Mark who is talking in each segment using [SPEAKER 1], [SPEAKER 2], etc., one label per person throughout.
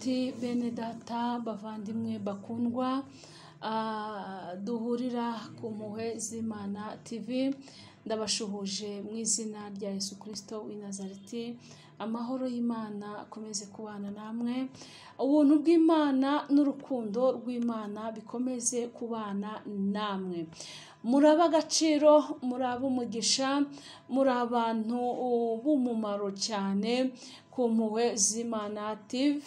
[SPEAKER 1] Nshuti bene data bavandimwe bakundwa, duhurira ku mpuhwe z'Imana TV, ndabashuhuje mu izina rya Yesu Kristo w'i Nazareti. Amahoro y'Imana akomeze kubana namwe, ubuntu bw'Imana n'urukundo rw'Imana bikomeze kubana namwe. Muri agaciro, muri ab'umugisha, muri abantu b'umumaro cyane ku mpuhwe z'Imana TV.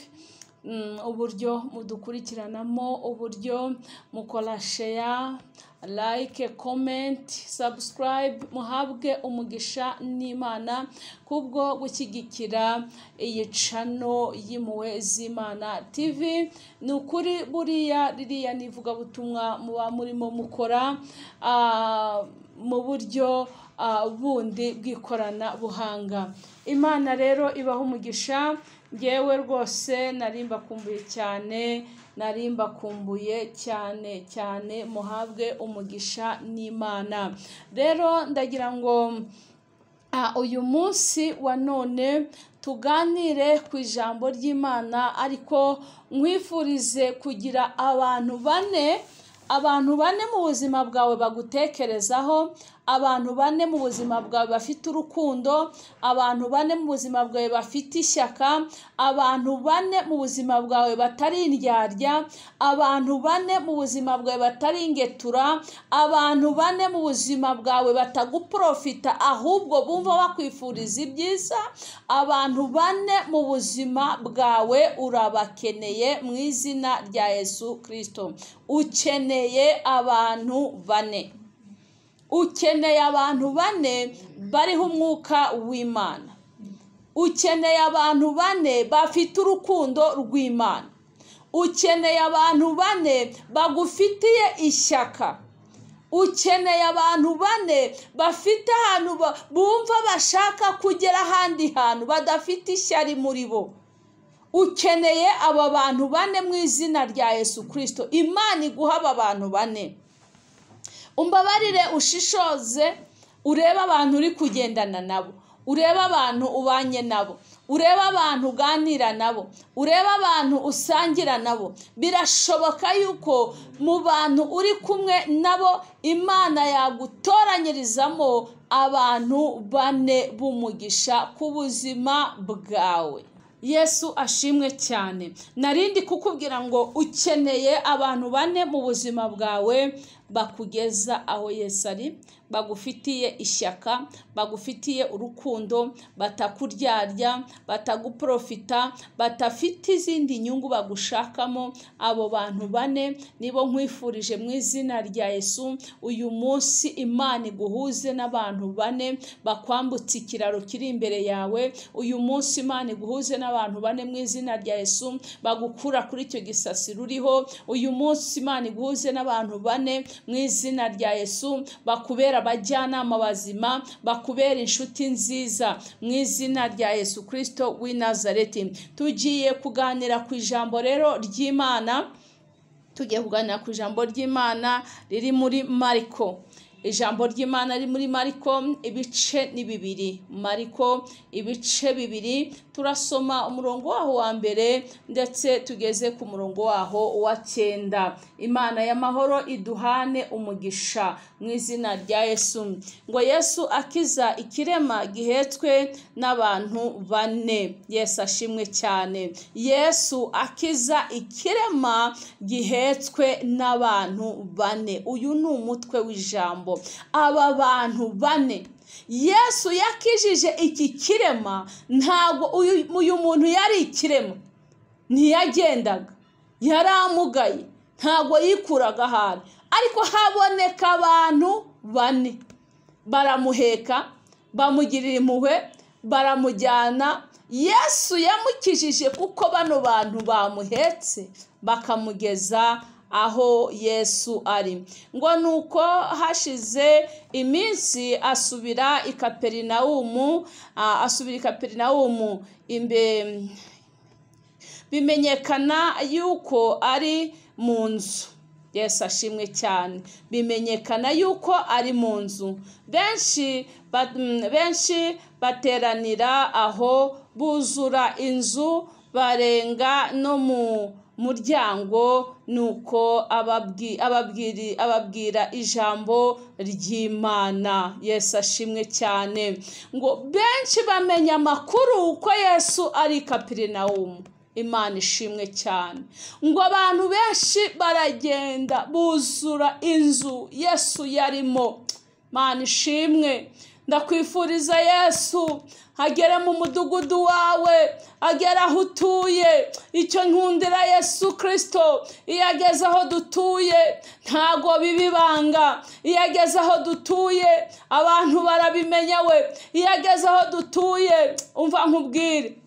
[SPEAKER 1] Uburyo mudukurikiranamo, uburyo mukora share, like, comment, subscribe, muhabwe umugisha n'Imana kubwo gushyigikira iyi channel y'impuhwe z'Imana TV. Ni ukuri buriya ririya ni ivugabutumwa muba murimo mukora mu buryo bundi bw'ikoranabuhanga. Imana rero ibaha umugisha. Ngewe rwose nari mbakumbuye cyane, nari mbakumbuye cyane cyane, muhabwe umugisha n'Imana. Rero ndagira ngo uyu munsi wa none tuganire ku ijambo ry'Imana, ariko nkwifurize kugira abantu bane, abantu bane mu buzima bwawe bagutekerezaho, abantu bane mu buzima bwawe bafite urukundo, abantu bane mu buzima bwawe bafite ishyaka, abantu bane mu buzima bwawe batari indyarya, abantu bane mu buzima bwawe batari ingetura, abantu bane mu buzima bwawe bataguprofita ahubwo bumva bakwifuriza ibyiza, abantu bane mu buzima bwawe urabakeneye mu izina rya Yesu Kristo. Ukeneye abantu bane. Ukeneye abantu bane bariho umwuka w'Imana. Ukeneye abantu bane bafite urukundo rw'Imana. Ukeneye abantu bane bagufitiye ishyaka. Ukeneye abantu bane bafite ahantu bumva bashaka kugera ahandi hantu, badafite ishyari muri bo. Ukeneye aba bantu bane mu izina rya Yesu Kristo. Imana iguha aba bantu bane. Umbabarire ushishoze, urebe abantu uri kugendana nabo, urebe abantu ubanye nabo, urebe abantu uganira nabo, urebe abantu usangira nabo. Birashoboka yuko mu bantu uri kumwe nabo Imana yagutoranyirizamo abantu bane b'umugisha ku buzima bwawe. Yesu ashimwe cyane. Narindi kukubwira ngo ukeneye abantu bane mu buzima bwawe bakugeza aho Yesu ari, bagufitiye ishyaka, bagufitiye urukundo, batakuryarya, bataguprofita, batafite izindi nyungu bagushakamo. Abo bantu bane nibo nkwifurije mu izina rya Yesu. Uyu munsi Imana iguhuze n'abantu bane bakwambutse ikiraro kiri imbere yawe. Uyu munsi Imana iguhuze n'abantu bane mu izina rya Yesu bagukura kuri icyo gisasiro uriho. Uyu munsi Imana iguhuze n'abantu bane mu izina rya Yesu bakubera abajyanama bazima, bakubera inshuti nziza mu izina rya Yesu Kristo w'i Nazareti. Tugiye kuganira ku ijambo rero ry'Imana, tugiye kuganira ku ijambo ry'Imana riri muri Mariko. Ijambo ry'Imana riri muri Mariko ibice ni bibiri. Mariko ibice bibiri, turasoma umurongo waho wa mbere ndetse tugeze ku murongo waho wa 9. Imana y'amahoro iduhane umugisha mu izina rya Yesu. Ngo Yesu akiza ikirema gihetswe n'abantu bane. Yesu ashimwe cyane. Yesu akiza ikirema gihetswe n'abantu bane. Uyu ni umutwe w'ijambo. Aba bantu bane Yesu yakijije iki kirema. Ntabwo uyu muntu yari ikirema, ntiyagendaga, yaramugaye, ntabwo yikuraga ahari, ariko haboneka abantu bane baramuheka, bamugirira impuhwe, baramujyana. Yesu yamukijije kuko bano bantu bamuhetse bakamugeza aho Yesu ari. Ngo nuko hashize iminsi asubira i Kaperinawumu, asubira i Kaperinawumu, bimenyekana yuko ari mu nzu. Yesu ashimwe cyane. Bimenyekana yuko ari mu nzu. Benshi bateranira aho, buzura inzu Barenga no mu muryango, nuko ababwira ijambo ry'Imana. Yesu ashimwe cyane. Ngo benshi bamenya amakuru ko Yesu ari Kaperinawumu. Imana ishimwe cyane. Ngo abantu benshi baragenda buzura inzu Yesu yarimo. Imana ishimwe. Ndakwifuriza Yesu agere mu mudugudu wawe, agere aho utuye. Icyo nkundira Yesu Kristo, iyo ageze aho dutuye ntago biba ibanga. Iyo ageze aho dutuye abantu barabimenya we. Iyo ageze aho dutuye, umva nkubwire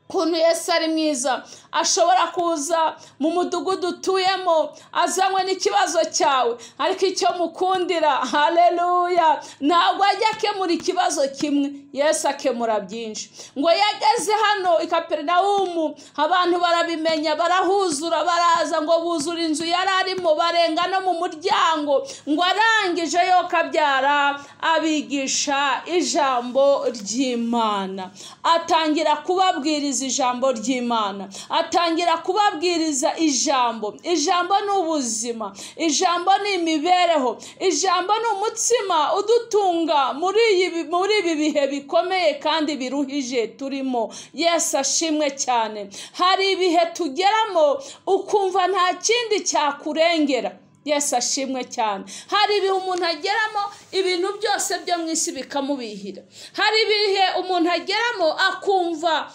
[SPEAKER 1] ukuntu Yesu ari mwiza. Ashobora kuza mu mudugudu utuyemo azanywe n'ikibazo cyawe, ariko icyo mukundira, haleluya, ntabwo ajya akemura ikibazo kimwe, Yesu akemura byinshi. Ngo yageze hano i Kaperinawumu, abantu barabimenya, barahuzura, baraza ngo buzura inzu yari arimo, barenga no mu muryango. Ngo arangije yo kabyara abigisha ijambo ry'Imana, atangira kubabwiriza ijambo ry'Imana, atangira kubabwiriza ijambo. Ijambo ni ubuzima, ijambo ni imibereho, ijambo ni umutsima udutunga muri ibi bihe bikomeye kandi biruhije turimo. Yesu ashimwe cyane. Hari ibihe tugeramo ukumva nta kindi cyakurengera. Yesu ashimwe cyane. Hari ibihe umuntu ageramo ibintu byose byo mu isi bikamubihira. Hari ibihe umuntu ageramo akumva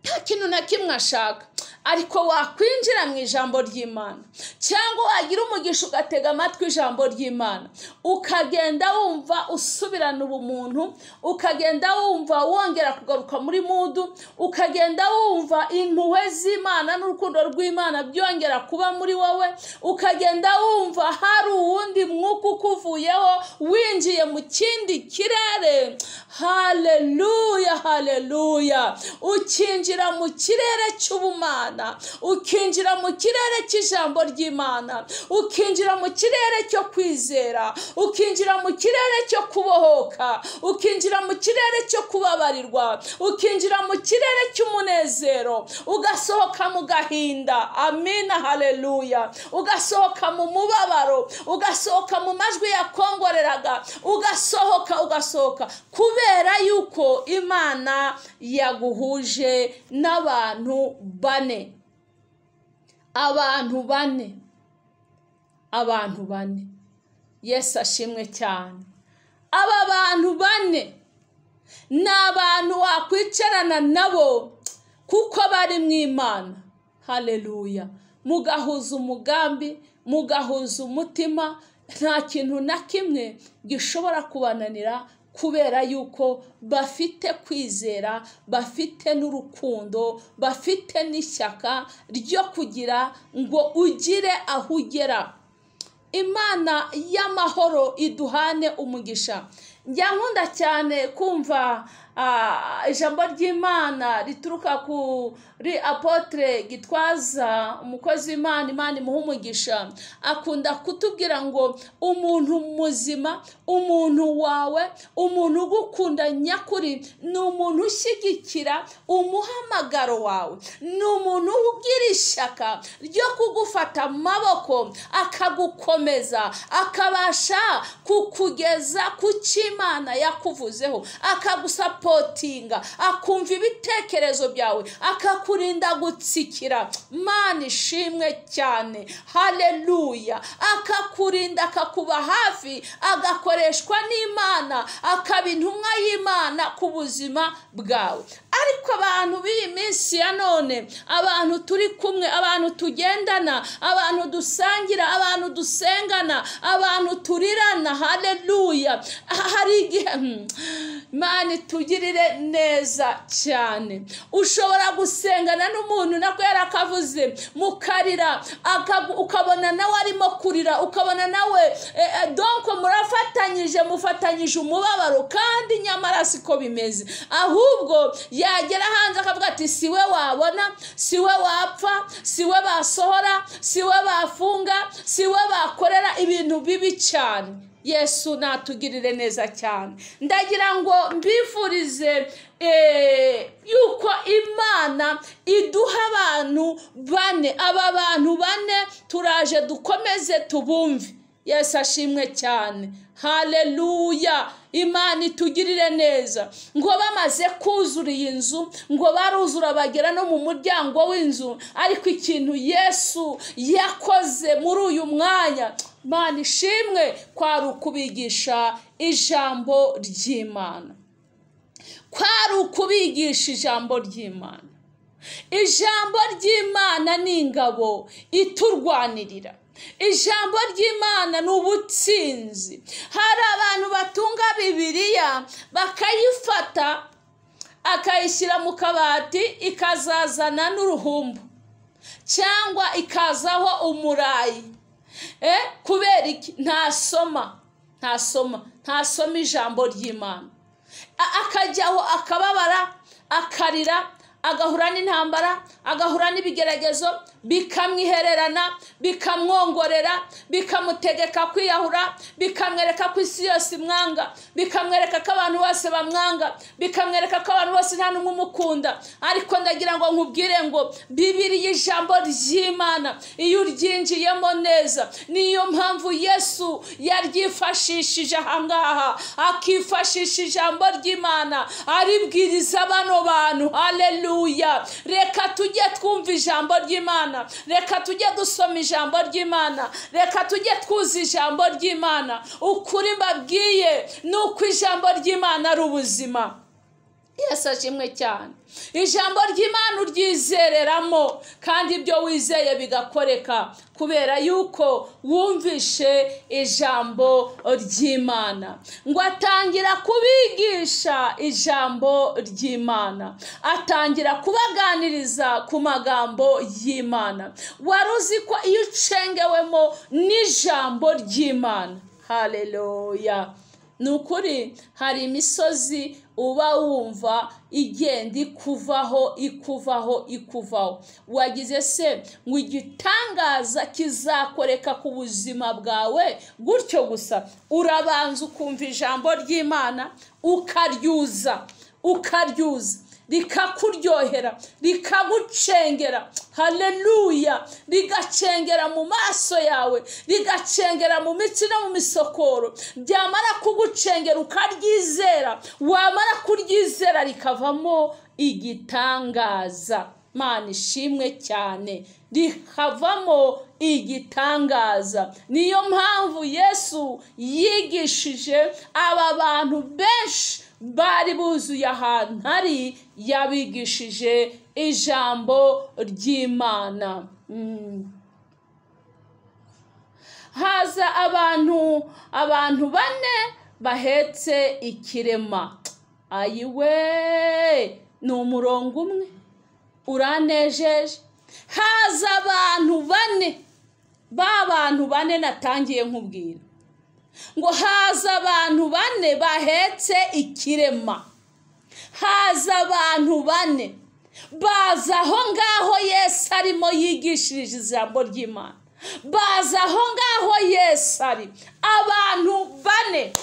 [SPEAKER 1] nta kintu na kimwe ashaka, ariko wakwinjira mu ijambo ry'Imana, cyangwa wagira umugisha ugatega amatwi ijambo ry'Imana, ukagenda wumva usubirana ubumuntu, ukagenda wumva wongera kugaruka muri mudu, ukagenda wumva impuhwe z'Imana n'urukundo rw'Imana byongera kuba muri wowe, ukagenda wumva hari uwundi mwuka ukuvuyeho winjiye mu kindi kirere. Haleluya, haleluya. Ukinjira mu kirere cy'ubumana, ukinjira mu kirere cy'ijambo ry'Imana, ukinjira mu kirere cyo kwizera, ukinjira mu kirere cyo kubohoka, ukinjira mu kirere cyo kubabarirwa, ukinjira mu kirere cy'umunezero, ugasohoka mu gahinda. Amina, haleluya. Ugasohoka mu mubabaro, ugasohoka mu majwi yakongoreraga, ugasohoka kubera yuko Imana yaguhuje n'abantu bane. Abantu bane, abantu bane. Yesu ashimwe cyane. Aba bantu bane ni abantu wakwicarana nabo kuko bari mu Imana. Haleluya. Mugahuza umugambi, mugahuza umutima, nta kintu na kimwe gishobora kubananira, kubera yuko bafite kwizera, bafite n'urukundo, bafite n'ishyaka ryo kugira ngo ugire aho ugera. Imana y'amahoro iduhane umugisha. Njya nkunda cyane kumva ijambo ry'Imana rituruka kuri Apotre Gitwaza, umukozi w'Imana, Imana imuha umugisha. Akunda kutubwira ngo umuntu muzima, umuntu wawe, umuntu ugukunda nyakuri, ni umuntu ushyigikira umuhamagaro wawe, ni umuntu ugira ishyaka ryo kugufata amaboko akagukomeza, akabasha kukugeza ku cyo Imana yakuvuzeho, akagusapotinga, akumva ibitekerezo byawe, akakurinda gutsikira. Mana ishimwe cyane. Haleluya. Akakurinda, akakuba hafi, agakoreshwa n'Imana, akaba intumwa y'Imana ku buzima bwawe. Ariko abantu b'iyi minsi ya none, abantu turi kumwe, abantu tugendana, abantu dusangira, abantu dusengana, abantu turirana, haleluya, hari igihe Imana itugirire neza cyane. Ushobora gusengana n'umuntu, nako yarakavuze, mukarira, ukabona nawe arimo kurira, ukabona nawe donc murafatanyije, mufatanyije umubabaro, kandi nyamara siko bimeze. Ahubwo yagera hanze akavuga ati siwe wabona, siwe wapfa, siwe basohora, siwe bafunga, siwe bakorera ibintu bibi cyane. Yesu natugirire neza cyane. Ndagira ngo mbifurize yuko Imana iduha abantu bane. Aba bantu bane turaje dukomeze tubumve. Yesu ashimwe cyane. Haleluya. Imana itugirire neza. Ngo bamaze kuzura iyi nzu, ngo baruzura bagera no mu muryango w'inzu, ariko ikintu Yesu yakoze muri uyu mwanya, Imana ishimwe, kwari ukubigisha ijambo ry'Imana. Kwari ukubigisha ijambo ry'Imana. Ijambo ry'Imana ni ingabo iturwanirira. Ijambo ry'Imana ni ubutsinzi. Hari abantu batunga Bibiliya bakayifata akayishyira mu kabati, ikazazana n'uruhumbu cyangwa ikazaho umurayi. Kubera iki? Ntasoma ijambo ry'Imana. Akajyaho akababara, akarira, agahura n'intambara, agahura n'ibigeragezo, bikamwihererana, bikamwongorera, bikamutegeka kwiyahura, bikamwereka ko isi yose imwanga, bikamwereka ko abantu bose bamwanga, bikamwereka ko abantu bose nta n'umwe umukunda. Ariko ndagira ngo nkubwire ngo Bibiliya, ijambo ry'Imana, iyo uryinjiyemo neza, niyo mpamvu Yesu yaryifashishije ahangaha, akifashisha ijambo ry'Imana aribwiriza bano bantu. Haleluya. Reka tujye twumva ijambo ry'Imana, reka tujye dusoma ijambo ry'Imana, reka tujye twuza ijambo ry'Imana. Ukuri mbabwiye ni uko ijambo ry'Imana ari ubuzima. Yesu ashimwe cyane. Ijambo ry'Imana uryizereramo, kandi ibyo wizeye bigakoreka, kubera yuko wumvishe ijambo ry'Imana. Ngo atangira kubigisha ijambo ry'Imana, atangira kubaganiriza ku magambo y'Imana. Wari uzi ko iyo ucengewemo n'ijambo ry'Imana, haleluya, ni ukuri hari imisozi uba wumva igenda ikuvaho ikuvaho ikuvaho. Wagize se ngo igitangaza kizakoreka ku buzima bwawe gutyo gusa? Urabanza ukumva ijambo ry'Imana, ukaryuza, ukaryuza, rikakuryohera, rikagucengera. Haleluya. Rigacengera mu maso yawe, rigacengera mu mitsi no mu misokoro. Byamara kugucengera ukaryizera, wamara kuryizera rikavamo igitangaza. Mana ishimwe cyane. Rikavamo igitangaza. Niyo mpamvu Yesu yigishije aba bantu benshi bari buzuye ahantu hari, yabigishije ijambo ry'Imana. Haza abantu bane bahetse ikirema. Ayiwe, ni umurongo umwe uranejeje. Haza abantu bane, ba bantu bane natangiye nkubwira ngo haza abantu bane bahetse ikirema. Haza abantu bane baza aho ngaho Yesu arimo yigishirije ijambo ry'Imana. Baza aho ngaho Yesu ari. Abantu bane.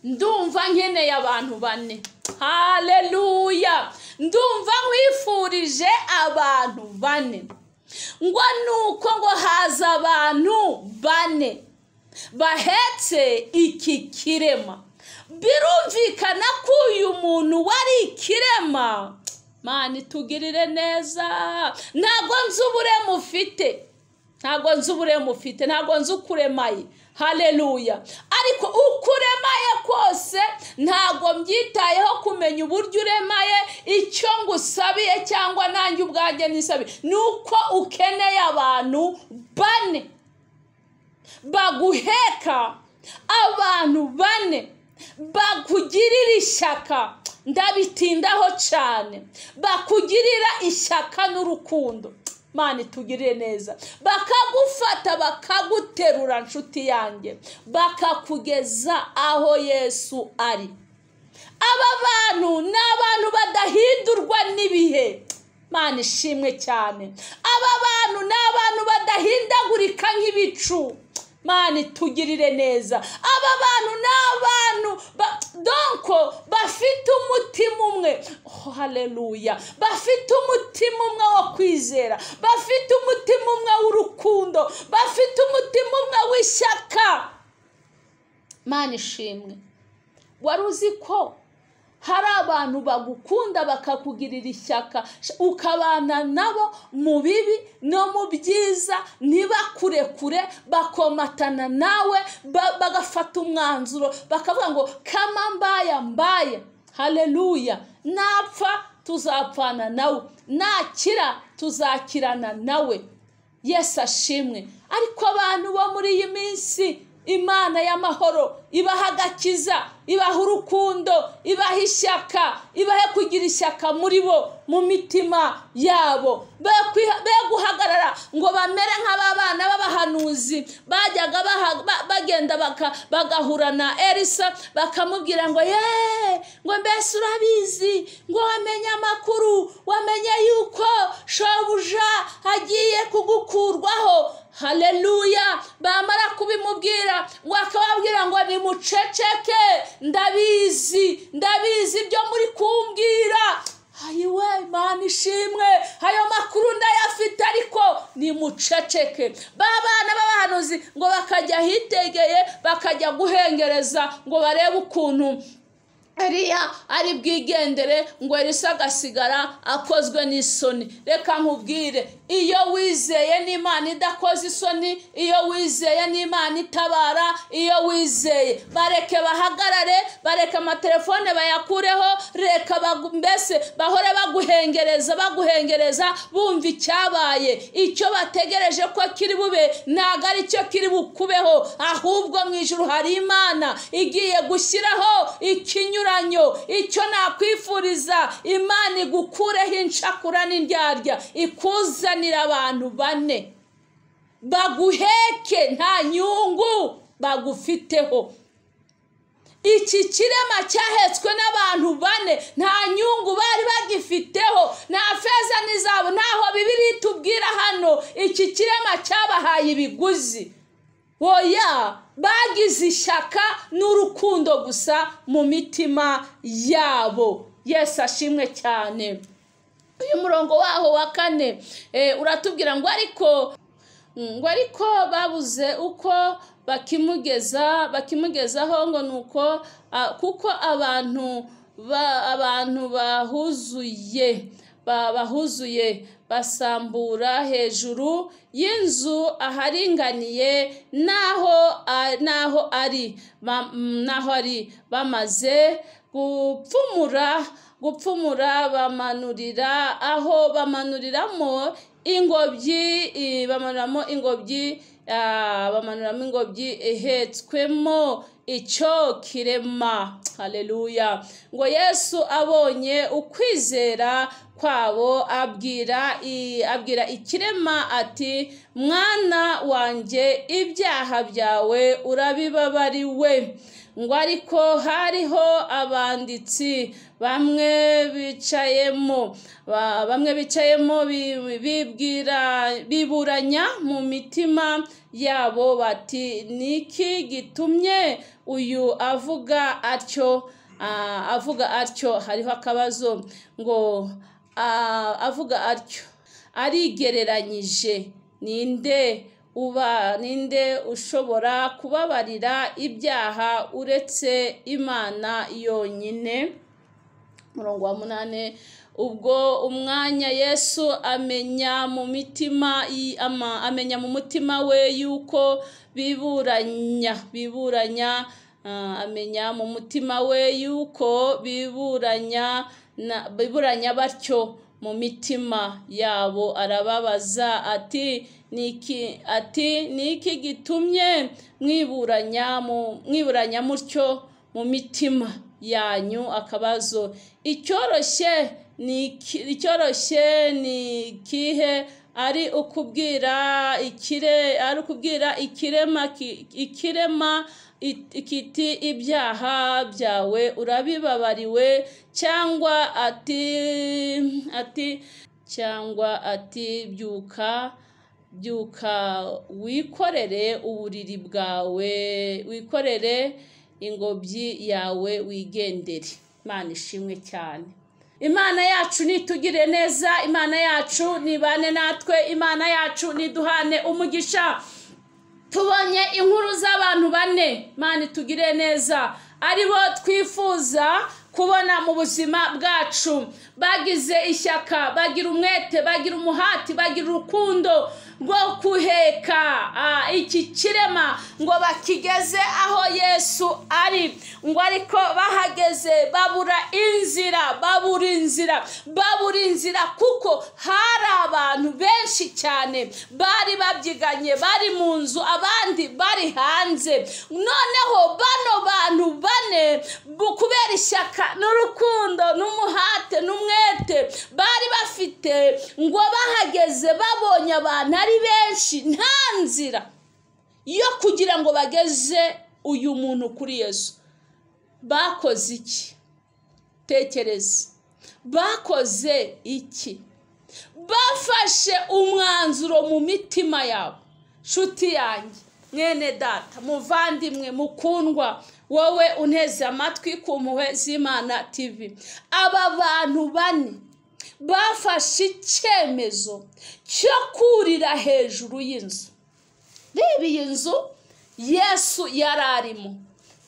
[SPEAKER 1] Ndumva nkeneye abantu bane. Haleluya. Ndumva nkwifurije abantu bane. Ngo nuko ngo haza abantu bane bahetse iki kirema. Birumvikana ko uyu muntu wari ikirema, Mana itugirire neza. Ntabwo nzi uburema ufite, ntabwo nzi uburema ufite, ntabwo nzi ukuremaye. Haleluya. Ariko ukuremaye kose ntabwo mbyitayeho kumenya uburyo uremaye. Icyo ngusabiye cyangwa nanjye ubwanjye nisabiye ni uko ukeneye abantu bane baguheka, abantu bane bakugirira ishyaka. Ndabitindaho cyane. Bakugirira ishyaka n'urukundo. Mana itugirire neza. Bakagufata bakaguterura, nshuti yanjye, bakakugeza aho Yesu ari. Aba bantu ni abantu badahindurwa n'ibihe. Mana ishimwe cyane. Aba bantu ni abantu badahindagurika nk'ibicu. Mana tugirire neza. Aba bantu ni abantu donko bafite umutima umwe. Oh, haleluya. Bafite umutima umwe wo kwizera, bafite umutima umwe w'urukundo, bafite umutima umwe w'ishyaka. Mana ishimwe. Wari uzi ko hari abantu bagukunda bakakugirira ishyaka, ukabana nabo mu bibi no mu byiza, ntibakurekure, bakomatana nawe, bagafata umwanzuro bakavuga ngo kama mbaya mbaye. Haleluya. Napfa tuzapfana nawe, nakira tuzakirana nawe. Yesu ashimwe. Ariko abantu bo muri iyi minsi, Imana y'amahoro ibaha agakiza, ibaha urukundo, ibaha ishyaka, ibahe kugira ishyaka muri bo, mu mitima yabo. Be guhagarara ngo bamere nk'ababana b'abahanuzi bajyaga bagenda bagahura na Elisa, bakamubwira ngo ye, ngo mbese urabizi, ngo wamenye amakuru, wamenye yuko shobuja agiye kugukurwaho. Haleluya. Bamara kubimubwira ngo akababwira ngo nimuceceke, ndabizi, ndabizi ibyo muri kumbwira. Ayiwe, Imana ishimwe, ayo makuru ndayafite, ariko nimuceceke. Babana b'abahanuzi ngo bakajya hitegeye, bakajya guhengereza ngo barebe ukuntu Eliya ari bwigendere, ngo Elisa agasigara akozwe n'isoni. Reka nkubwire, iyo wizeye n'Imana idakoze isoni, iyo wizeye n'Imana itabara, iyo wizeye, bareke bahagarare, bareke amatelefone bayakureho, reka mbese bahore baguhengereza, baguhengereza, bumva icyabaye. Icyo bategereje ko kiri bube ntago ari cyo kiri bukubeho, ahubwo mu ijuru hari Imana igiye gushyiraho ikinyuranyo. Icyo nakwifuriza, Imana igukureho incakura n'indyarya, ikuzanira abantu bane baguheke nta nyungu bagufiteho. Iki kirema cyahetswe n'abantu bane, nta nyungu bari bagifiteho, nta feza n'izabo, ntaho Bibiliya itubwira hano iki kirema cyabahaye ibiguzi. Oya, bagize ishyaka n'urukundo gusa mu mitima yabo. Yesu ashimwe cyane. Uyu murongo waho wa 4 uratubwira ngo ariko babuze uko bakimugezaho, ngo nuko kuko abantu bahuzuye basambura hejuru y'inzu aharinganiye naho ari bamaze gupfumura bamanurira aho bamanuriramo ingobyi, bamanuramo ingobyi ihetswemo icyo kirema. Haleluya. Ngo Yesu abonye ukwizera kwabo abwira ikirema ati, mwana wanjye, ibyaha byawe urabibabariwe. Ngo ariko hariho abanditsi bamwe bicayemo biburanya mu mitima yabo bati, niki gitumye uyu avuga atyo? Hariho akabazo ngo avuga atyo arigereranyije, ninde ushobora kubabarira ibyaha uretse Imana yonyine? Murongo wa 8. Ubwo umwanya Yesu amenya mu mutima we yuko biburanya amenya mu mutima we yuko biburanya batyo mu mitima yabo, arababaza ati, niki gitumye mwiburanya mutyo mu mitima yanyu? Akabazo. Icyoroshye ni kihe? Ari ukubwira ikirema kiti ibyaha byawe urabibabariwe, cyangwa ati byuka Byuka wikorere uburiri bwawe, wikorere ingobyi yawe wigendere. Imana ishimwe cyane. Imana yacu nitugire neza, Imana yacu nibane natwe, Imana yacu niduhane umugisha. Tubonye inkuru z'abantu bane, Imana itugire neza, aribo twifuza kubona mu buzima bwacu. Bagize ishyaka, bagira umwete, bagira umuhati, bagira urukundo rwo kuheka iki kirema ngo bakigeze aho Yesu ari. Ngo ariko bahageze babura inzira, babura inzira, babura inzira, kuko hari abantu benshi cyane bari babyiganye, bari mu nzu, abandi bari hanze. Noneho bano bantu bane, kubera ishyaka n'urukundo n'umuhate n'umwete bari bafite, ngo bahageze babonye abantu ari benshi, nta nzira yo kugira ngo bageze uyu muntu kuri Yesu. Bakoze iki? Tekereza, bakoze iki? Bafashe umwanzuro mu mitima yabo. Nshuti yanjye, mwene data, muvandimwe, mukundwa, wowe unteze amatwi ku Mpuhwe z'Imana TV, aba bantu bane bafashe icyemezo cyo kurira hejuru y'inzu. Reba iyi nzu Yesu yari arimo.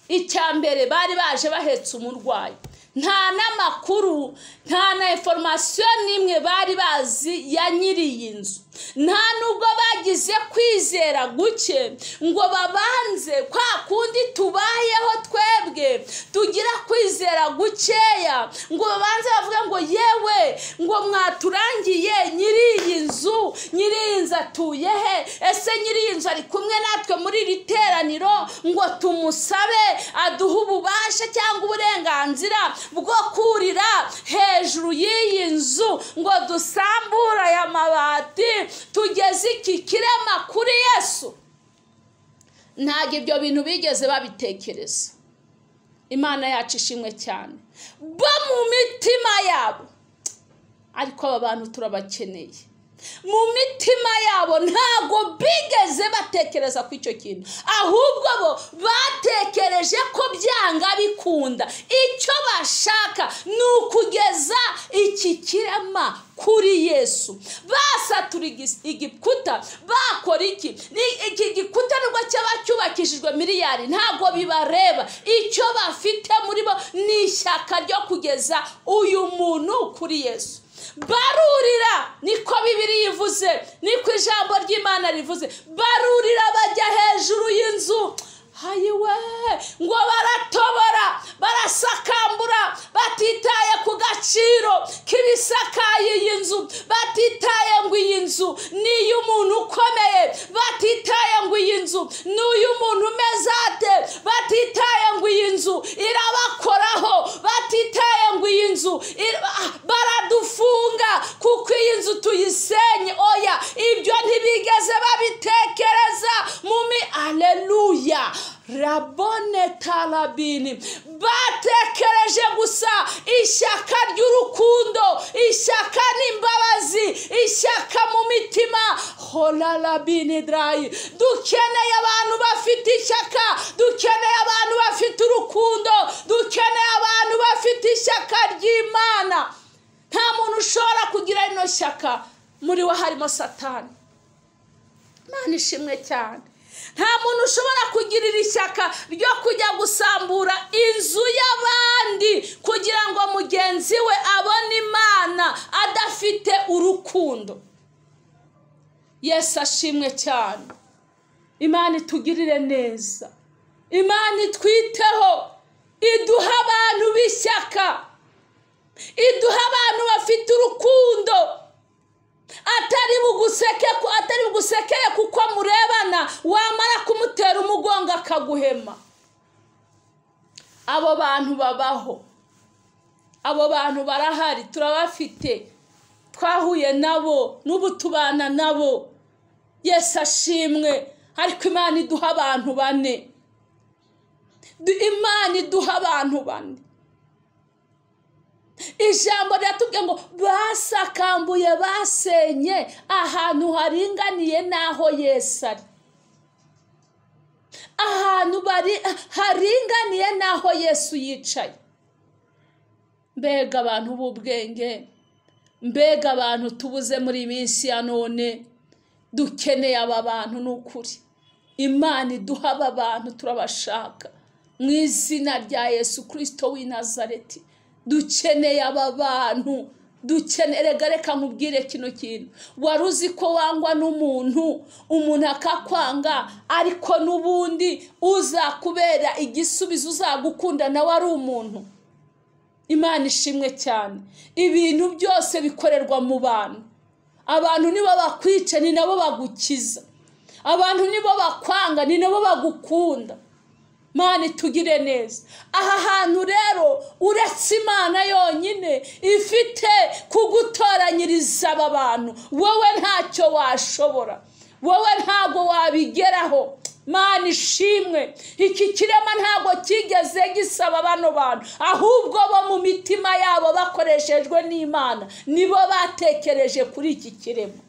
[SPEAKER 1] Icya mbere bari baje bahetse umurwayi, nta n'amakuru, nta na information n'imwe bari bazi ya nyiri iyi nzu. Nta nubwo bagize kwizera guke ngo babanze kwa kundi tubayeho twebwe tugira kwizera gukeya, ngo babanze bavuge ngo yewe, ngo mwaturangiye nyiri iyi nzu, nyiri iyi nzu atuye he? Ese nyiri iyi nzu ari kumwe natwe muri iri teraniro ngo tumusabe aduhe ububasha cyangwa uburenganzira bwo kurira hejuru y'iyi nzu ngo dusambure aya mabati tugeze iki kirema kuri Yesu? Ntabwo ibyo bintu bigeze babitekereza. Imana yacu ishimwe cyane. Bo mu mitima yabo, ariko aba bantu turabakeneye, mu mitima yabo ntabwo bigeze batekereza ku icyo kintu, ahubwo bo batekereje ko byanga bikunda icyo bashaka ni ukugeza iki kirema kuri Yesu. Basatura igikuta, bakora iki? Iki gikuta nubwo cyaba cyubakishijwe miliyari ntabwo bibareba. Icyo bafite muri bo ni ishyaka ryo kugeza uyu muntu kuri Yesu. Barurira, niko Bibiliya ivuze, niko ijambo ry'Imana rivuze. Barurira bajya hejuru y'inzu. Hayiwe, ngo baratobora, barasakambura, batitaye ku gaciro k'ibisakaye iyi nzu, batitaye ngo iyi nzu ni iy'umuntu ukomeye, batitaye ngo iyi nzu ni iy'umuntu umeze ate, batitaye ngo iyi nzu irabakoraho, batitaye ngo iyi nzu baradufunga kuko iyi nzu tuyisenye. Oya, ibyo ntibigeze babitekereza. Mumi, aleluya, rabone tarabini. Batekereje gusa ishyaka ry'urukundo, ishyaka n'imbabazi, ishyaka mu mitima. Hola rabini drayi. Dukeneye abantu bafite ishyaka, dukeneye abantu bafite urukundo, dukeneye abantu bafite ishyaka ry'Imana. Nta muntu ushobora kugira ino shyaka muri we harimo Satani. Imana ishimwe cyane. Nta muntu ushobora kugirira ishyaka ryo kujya gusambura inzu y'abandi kugira ngo mugenzi we abone Imana adafite urukundo. Yesu ashimwe cyane. Imana itugirire neza, Imana itwiteho, iduha abantu b'ishyaka, iduha abantu bafite urukundo. Atari bugusekere kuko murebana, wamara kumutera umugongo akaguhema. Abo bantu babaho, abo bantu barahari, turabafite, twahuye nabo, n'ubu tubana nabo. Yesu ashimwe. Ariko Imana iduha abantu bane, Imana iduha abantu bane. Ijambo riratubwiye ngo basakambuye basenye ahantu haringaniye n'aho Yesu ari, ahantu haringaniye n'aho Yesu yicaye. Mbega abantu b'ubwenge, mbega abantu tubuze muri minsi ya none. Dukeneye aba bantu n'ukuri. Imana iduha aba bantu, turabashaka mu izina rya Yesu Kristo w'i Nazareti. Dukeneye aba bantu, dukeneye. Reka nkubwire kino kintu, wari uzi ko wangwa n'umuntu, umuntu akakwanga, ariko n'ubundi uzakubera igisubizo, uzagukunda nawe ari umuntu. Imana ishimwe cyane. Ibintu byose bikorerwa mu bantu. Abantu nibo bakwica, ni nabo bagukiza. Abantu nibo bakwanga, ni nabo bagukunda. Mana itugire neza. Aha hantu rero uretse Imana yonyine ifite kugutoranyiriza aba bantu, wowe ntacyo washobora, wowe ntago wabigeraho. Mana ishimwe. Iki kirema ntago kigeze gisaba bano bantu, ahubwo bo mu mitima yabo bakoreshejwe n'Imana nibo batekereje kuri iki kirema.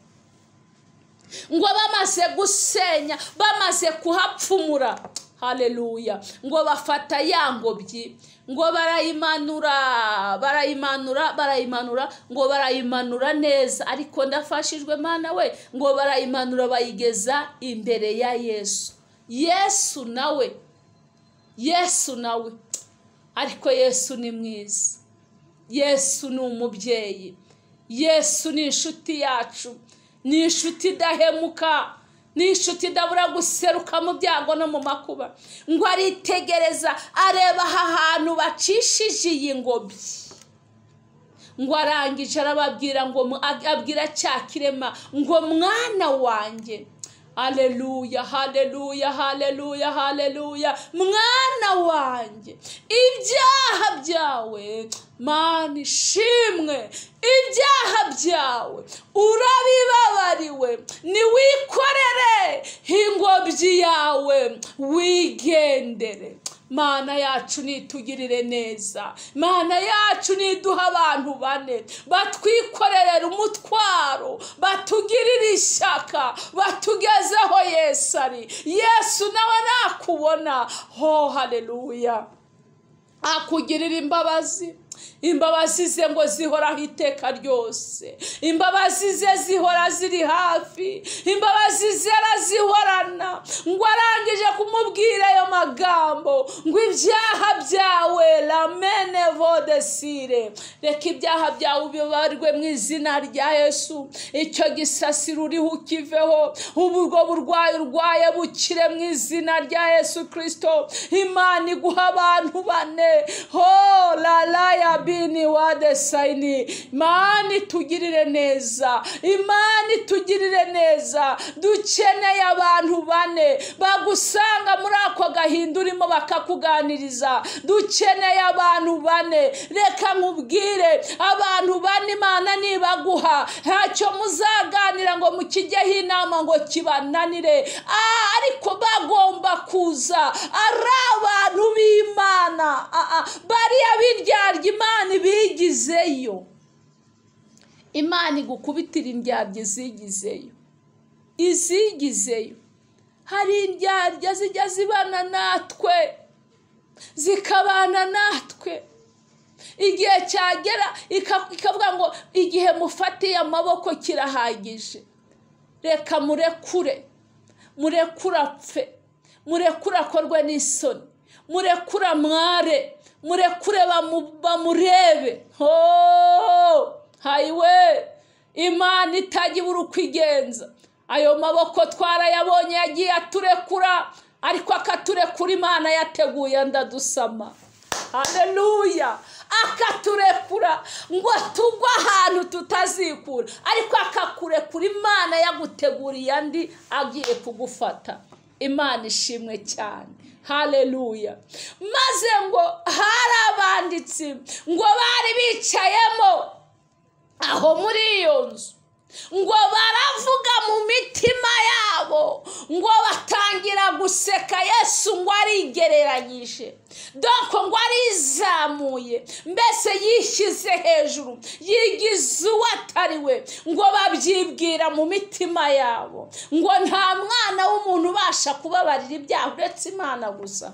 [SPEAKER 1] Ngo bamaze gusenya, bamaze kuhapfumura, haleluya, ngo bafata ya ngobyi, ngo barayimanura, barayimanura, barayimanura, ngo barayimanura neza. Ariko ndafashijwe Mana we, ngo barayimanura bayigeza imbere ya Yesu. Yesu nawe, Yesu nawe. Ariko Yesu ni mwiza, Yesu ni umubyeyi, Yesu ni inshuti yacu, ni inshuti idahemuka, ni inshuti idabura guseruka mu byago no mu makuba. Ngo aritegereza areba aha hantu bacishije iyi ngobyi, ngo arangije arababwira, ngo abwira cya kirema ngo mwana wanjye, haleluya, haleluya, haleluya, haleluya, mwana wanjye, ibyaha byawe, Mana ishimwe, ibyaha byawe urabibabariwe, niwikorere ingobyi yawe wigendere. Mana yacu nitugirire neza, Mana yacu niduha abantu bane batwikorerera umutwaro, batugirire ishyaka, batugezeho Yesu ari. Yesu nawe nakubona, ho haleluya, akugirira imbabazi. Imbabazi ze ngo zihoraho iteka ryose, imbabazi ze zihora ziri hafi, imbabazi ze arazihorana. Ngo arangije kumubwira ayo magambo ngo ibyaha byawe lamene vodesire, reka ibyaha byawe bibarwe mu izina rya Yesu. Icyo gisasiro uriho ukiveho, ubwo burwayi urwaye bukire mu izina rya Yesu Kristo. Imana iguha abantu bane, ho la la ya bini wadesaini. Imana itugirire neza, Imana itugirire neza. Dukeneye abantu bane bagusanga muri ako gahinda urimo bakakuganiriza. Dukeneye abantu bane. Reka nkubwire, abantu bane Imana nibaguha ntacyo muzaganira ngo mukijyeho inama ngo kibananire, ariko bagomba kuza ari abantu b'Imana, bariya b'indyarya Imana ibigizeyo. Imana igukubitira indyarya izigizeyo, izigizeyo. Hari indyarya zijya zibana natwe, zikabana natwe, igihe cyagera ikavuga ngo igihe mufatiye amaboko kirahagije, reka murekure, murekure apfe, murekure akorwe n'isoni, murekure amware, murekure bamurebe. Ho hayiwe, Imana itajya ibura uko igenza. Ayo maboko twarayabonye yagiye aturekura, ariko akaturekura Imana yateguye ndadusama. Haleluya, akaturekura ngo tugwe ahantu tutazikura, ariko akakurekura Imana yaguteguriye andi agiye kugufata. Imana ishimwe cyane. Haleluya. Maze ngo hari abanditsi ngo bari bicayemo aho muri iyo nzu, ngo baravuga mu mitima yabo, ngo batangira guseka Yesu ngo arigereranyije, doko ngo arizamuye, mbese yishyize hejuru, yigize uwo atari we, ngo babyibwira mu mitima yabo ngo nta mwana w'umuntu ubasha kubabarira ibyaha uretse Imana gusa.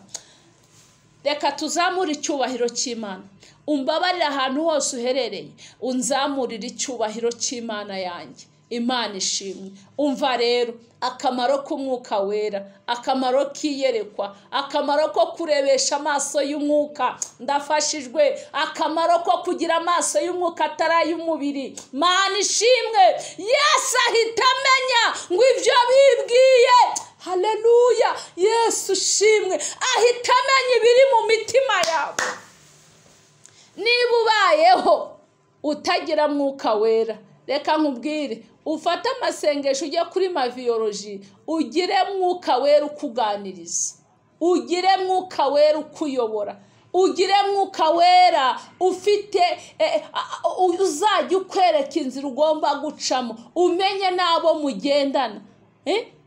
[SPEAKER 1] Reka tuzamure icyubahiro cy'Imana. Umbabarire ahantu hose uherereye, unzamurire icyubahiro cy'Imana yanjye. Imana ishimwe. Umva rero akamaro k'umwuka wera, akamaro k'iyerekwa, akamaro ko kurebesha amaso y'umwuka, ndafashijwe, akamaro ko kugira amaso y'umwuka atari ay'umubiri. Mana ishimwe. Yesu ahita amenya ngo ibyo bibwiye. Haleluya, Yesu ushimwe. Ahita amenya ibiri mu mitima yabo. Niba ubayeho utagira mwuka wera, reka nkubwire, ufate amasengesho ujye kuri maviyoroji, ugire mwuka wera ukuganiriza, ugire mwuka wera ukuyobora, ugire mwuka wera ufite uzajya ukwereka inzira ugomba gucamo, umenye n'abo mugendana.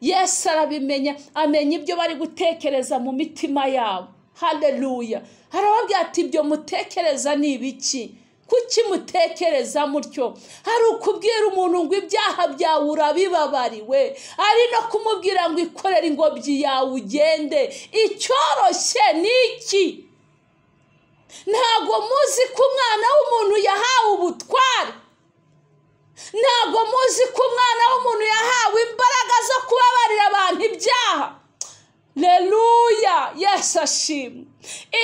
[SPEAKER 1] Yesu arabimenya, amenya ibyo bari gutekereza mu mitima yabo. Haleluya. Arababwira ati ibyo mutekereza ni ibiki? Kuki mutekereza mutyo? Hari ukubwira umuntu ngo ibyaha byawe urabibabariwe, ari no kumubwira ngo ikorere ingobyi yawe ugende. Icyoroshye ni iki? Ntabwo muzi ko umwana w'umuntu yahawe ubutware, ntabwo muzi ko umwana w'umuntu yahawe imbaraga zo kubabarira abantu ibyaha. Haleluya, Yesu ashimwe.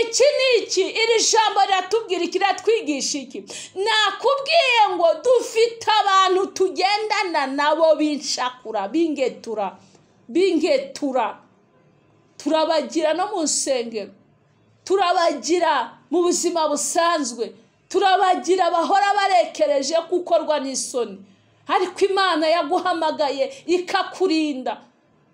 [SPEAKER 1] Iki ni iki? Iri jambo riratubwira iki? Riratwigisha iki? Nakubwiye ngo dufite abantu tugendana nabo b'inshakura, bingetura, bingetura. Turabagira no mu nsengero, turabagira mu buzima busanzwe, turabagira bahora barekereje gukorwa n'isoni. Ariko Imana yaguhamagaye ikakurinda,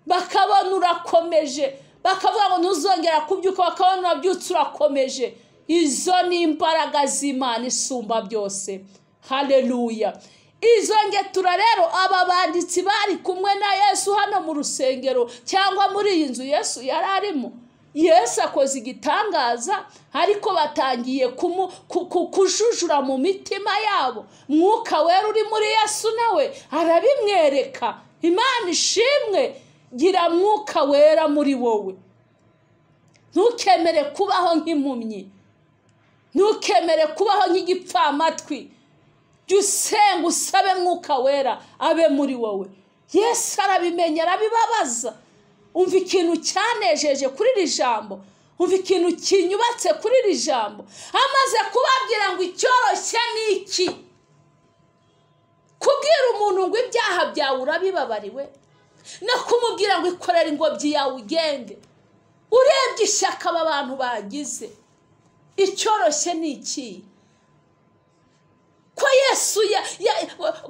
[SPEAKER 1] bakabona urakomeje, bakavuga ngo ntuzongera kubyuka, bakabona urabyutse urakomeje. Izo ni imbaraga z'Imana isumba byose. Haleluya. Izo ngetura rero aba banditsi bari kumwe na Yesu hano mu rusengero cyangwa muri iyi nzu Yesu yari arimo. Yesu akoze igitangaza, ariko batangiye kujujura mu mitima yabo. Mwuka wera uri muri Yesu nawe arabimwereka. Imana ishimwe. Gira mwuka wera muri wowe. Ntukemere kubaho nk'impumyi, ntukemere kubaho nk'igipfamatwi. Jya usenga usabe mwuka wera abe muri wowe. Yesu arabimenya, arabibabaza. Umva ikintu cyanejeje kuri iri jambo, umva ikintu kinyubatse kuri iri jambo. Amaze kubabwira ngo icyoroshye ni iki? Kubwira umuntu ngo ibyaha byawe urabibabariwe, no kumubwira ngo ikorere ingobyi yawe ugende. Urebye ishyaka aba bantu bagize, icyoroshye ni iki? Ko Yesu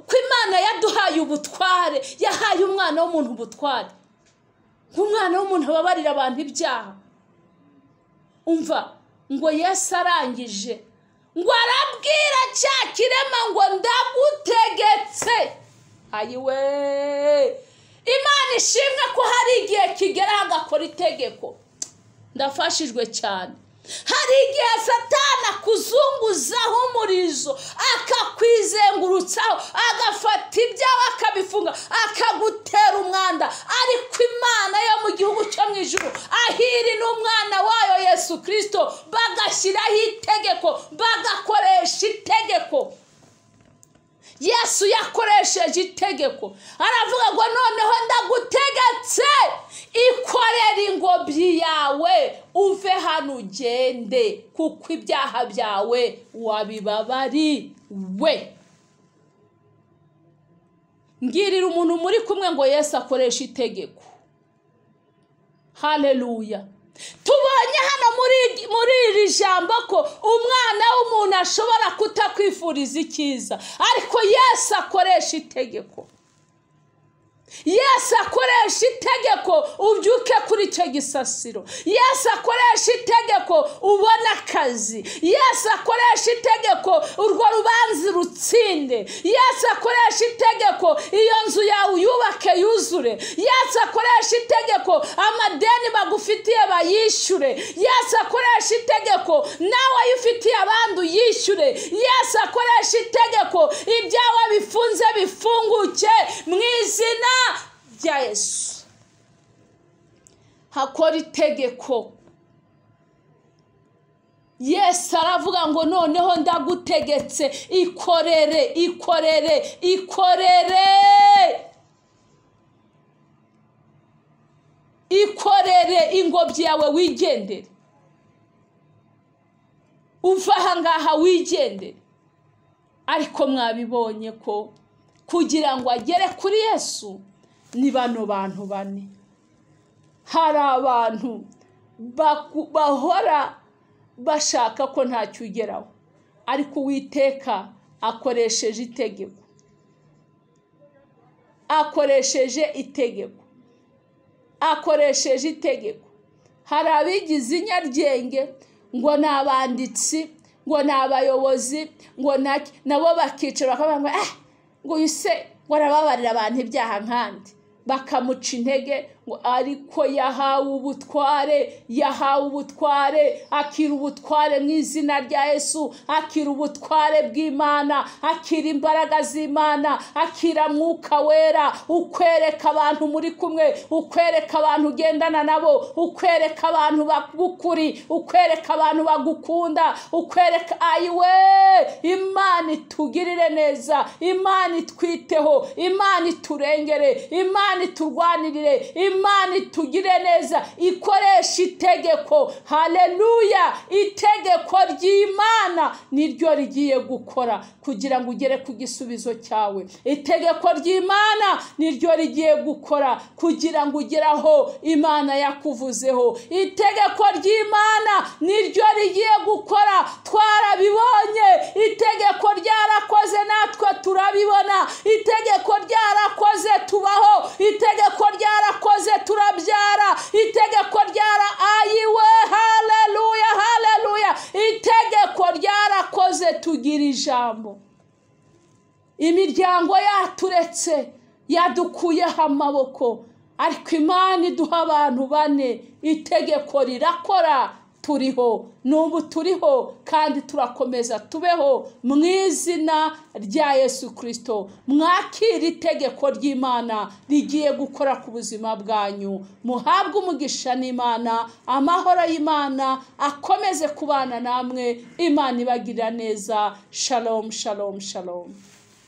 [SPEAKER 1] ko Imana yaduhaye ubutware, yahaye umwana w'umuntu ubutware, nk'umwana w'umuntu ababarira abantu ibyaha. Umva ngo Yesu arangije ngo arabwira cya kirema ngo ndagutegetse. Ayiwe, Imana ishimwe ko hari igihe kigera agakora itegeko. Ndafashijwe cyane. Hari igihe Satani akuzunguzaho umurizo, akakwizengurutsaho, agafata ibyawe akabifunga, akagutera umwanda. Ariko Imana yo mu gihugu cyo mu ijuru, ahiri n'umwana wayo Yesu Kristo, bagashyiraho itegeko, bagakoresha itegeko. Yesu yakoresheje itegeko, aravuga ngo noneho ndagutegetse, ikorere ingobyi yawe uve hano ugende, kuko ibyaha byawe wabibabariwe. Ngirira umuntu muri kumwe ngo Yesu akoresha itegeko. Haleluya. Tubonye hano muri iri jambo ko umwana w'umuntu ashobora kutakwifuriza icyiza, ariko Yesu akoresha itegeko. Yesu akoresha itegeko, ubyuke kuri akure icyo gisasiro. Yesu akoresha itegeko ubona akazi. Yesu akoresha itegeko urwo rubanza rutsinde. Yesu akoresha itegeko iyo nzu yawe uyubake yuzure. Yesu akoresha itegeko amadeni bagufitiye bayishyure. Yesu akoresha itegeko nawe ayo ufitiye abandi uyishyure. Yesu akoresha itegeko ibyawe bifunze bifunguke mu izina rya Yesu. Hakora itegeko. Yesu aravuga ngo noneho ndagutegetse, ikorere, ikorere, ikorere, ikorere ingobyi yawe wigendere, uva aha ngaha wigendere. Ariko mwabibonye ko kugira ngo agere kuri Yesu ni bano bantu bane. Hari abantu bahora bashaka ko ntacyo ugeraho, ariko Uwiteka akoresheje itegeko, akoresheje itegeko, akoresheje itegeko. Hari abigize inyaryenge ngo ni abanditsi, ngo ni abayobozi, ngo nabo bakicara bakavuga ngo ngo uyu se ngo arababarira abantu ibyaha nkandi, bakamuca intege ngo ariko yahawe ubutware, yahawe ubutware, akira ubutware mu izina rya Yesu, akira ubutware bw'Imana, akira imbaraga z'Imana, akira Mwuka Wera, ukwereka abantu muri kumwe, ukwereka abantu ugendana nabo, ukwereka abantu bagukuri, ukwereka abantu bagukunda, ukwereka ayiwe. Imana itugirire neza, Imana itwiteho, Imana iturengere, Imana iturwanirire, Imana itugire neza, ikoresha itegeko. Haleluya! Itegeko ry'Imana niryo rigiye gukora kugira ngo ugere ku gisubizo cyawe. Itegeko ry'Imana niryo rigiye gukora kugira ngo ugere aho Imana yakuvuzeho. Itegeko ry'Imana niryo rigiye gukora, twarabibonye. Itegeko ryarakoze natwe turabibona. Itegeko ryarakoze tubaho. Itegeko ryarakoze turabyara. Itegeko ryara ayiwe. Haleluya, haleluya! Itegeko ryarakoze tugira ijambo. Imiryango yaturetse, yadukuyeho amaboko, ariko Imana iduha abantu bane. Itegeko rirakora, turiho n'ubu, turiho kandi turakomeza tubeho mu izina rya Yesu Kristo. Mwakire itegeko ry'Imana rigiye gukora ku buzima bwanyu. Muhabwe umugisha n'Imana, amahoro y'Imana akomeze kubana namwe. Imana ibagirira neza. Shalom, shalom, shalom.